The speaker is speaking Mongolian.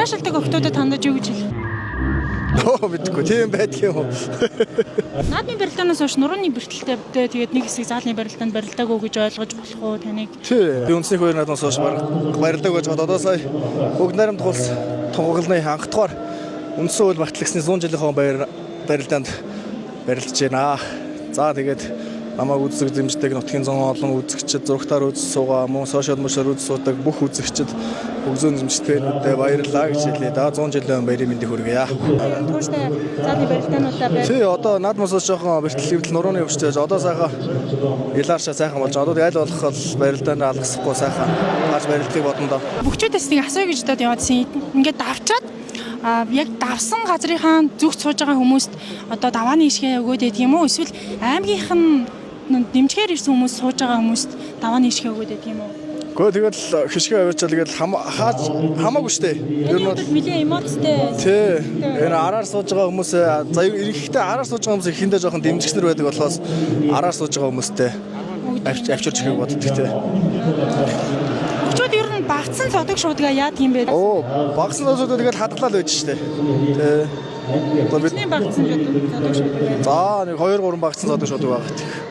Гадаашилдаг охтуудад хандаж юу гэж хэлэх? Оо, мэдэхгүй, тийм байдаг юм уу? Наадмын барилдаанаас хойш нурууны бэртэлтэй тэгээд нэг хэсэг заалны барилдаанд барилдаагүй гэж ойлгож болох уу таныг? Тий. Би үндэсний хоёр наадмаас хойш барилдааг байж байгаа. Одоо сая Бүгд найрамдах улс тунхагланы анх дугаар үндсэн хууль батлагдсны 100 жилийнхаа баяр барилдаанд барилдаж байна. За, тэгээд намайг үзэг дэмждэг нутгийн зон олон үзэгчид, зурагтаар үзэж суугаа, мөн сошиал мушаар үзэж суудаг бүх үзэгчид, өгзөн дэмжигчдээ баярлалаа гэж хэлье. Да, 100 жилийн баярын мэндийг хүргье. Тууштай заалны барилдаануудаа байр. Тий, одоо наадмаас жоохон бэртэл хэвдэл нурууны өвчтэй. Одоо сайхан илааршаа сайхан болж байгаа. Одоо аль болох бол барилдаанд алгасахгүй сайхан гарч барилдахыг бодно доо. Бөхчүүдээс нэг асууя гэж бодоод яваадсэн. Ингээд давчаад яг давсан газрынхаа зүгт сууж байгаа хүмүүст одоо давааны ишгээ өгөөд байдаг юм уу? Эсвэл аймгийнх нь дэмжихээр ирсэн хүмүүс сууж байгаа хүмүүст давааны ишгээ өгөөд байдаг юм уу? Гэхдээ тэгэл хишгээ аваачаал тэгэл хааж хамаагүй штэ. Ер нь бол нэлээд эмоцтой. Тий. Энэ араар сууж байгаа хүмүүс, за, ерөнхийдөө араар сууж байгаа хүмүүс ихэндээ жоохон дэмжигчнэр байдаг болохоос араар сууж байгаа хүмүүстэй авчирч ирэхийг боддог, тий. Бөхчүүд ер нь багцсан зодог шуудгаа яадаг юм бэ? Оо, багсан зодод тэгэл хадгалаад байж штэ. Тий. Одоо бид Бидний багцсан зодог шуудаг байна. За, нэг 2 3 багцсан зодог шуудаг байгаа.